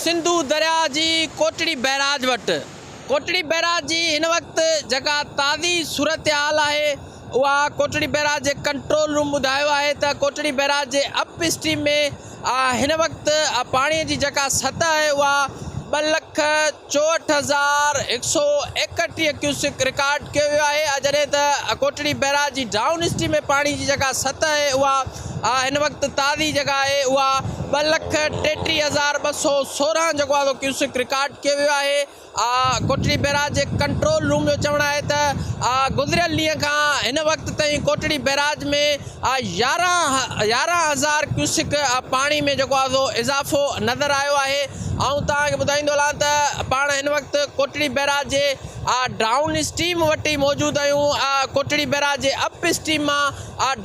سنڌو درياء جي ڪوٽڙي بئراج وٽ ڪوٽڙي بئراج جي هن وقت جيڪا تازي صورتحال آهي اها ڪوٽڙي بئراج جي ڪنٽرول روم ٻڌايو آهي ته ڪوٽڙي بئراج جي اپ اسٽريم ۾ هن وقت پاڻي جي جيڪا سطح آهي اها ٻه لک 64131 ڪيوسڪ رڪارڊ ڪيو ويو آهي جڏهن ته ڪوٽڙي بئراج جي ڊائون اسٽريم ۾ پاڻي جي جيڪا سطح آهي اها هن وقت تازي جيڪا آهي اها 233216 جيڪو آهي ڪيوسڪ رڪارڊ ڪيو ويو آهي. ڪوٽڙي بئراج جي ڪنٽرول روم جو چوڻ آهي ته گذريل ڏينهن کان هن وقت تائين ڪوٽڙي بئراج ۾ 11 11 هزار ڪيوسڪ پاڻي ۾ جيڪو آهي سو اضافو نظر آيو آهي. آئون توهان کي ٻڌائيندو هلان ته پاڻ هن وقت ڪوٽڙي بئراج جي ڊائون اسٽريم وٽ ئي موجود آهيون. ڪوٽڙي بئراج جي اپ اسٽريم مان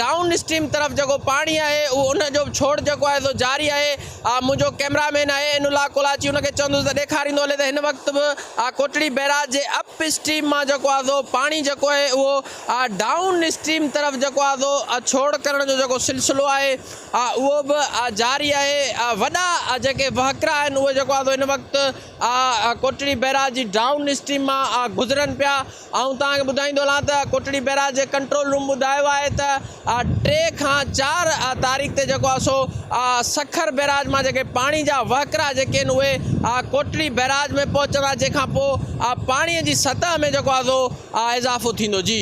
ڊائون اسٽريم طرف جيڪو پاڻي آهي اهو ان جو به ڇوڙ جيڪو آهي سو جاري آهي. منهنجو ڪئميرا مين آهي عين الله ڪولاچي ان کي چوندس ته ڏيکاريندو هلي ته هن وقت به ڪوٽڙي بئراج جي اپ اسٽريم مان جيڪو آهي سو پاڻي جيڪو آهي اهو ڊائون اسٽريم طرف جيڪو آهي سو ڇوڙ ڪرڻ جو جيڪو سلسلو آهي اهو به جاري آهي. وڏا جيڪي وهڪرا آهن اهي جيڪو آهي سو هن وقت ڪوٽڙي بئراج جي ڊائون اسٽريم مان گذرن پيا. آئون توهان کي ٻڌائيندو هلان ته ڪوٽڙي بئراج جي ڪنٽرول روم ٻڌايو آهي ته ٽي کان چار تاريخ تي جيڪو آهي سو سکر بئراج مان جيڪي پاڻي جا وهڪرا جيڪي آهن اهي ڪوٽڙي بئراج ۾ پهچندا جنهن کان پوء پاڻي جي سطح ۾ جيڪو آهي سو اضافو ٿيندو. جي.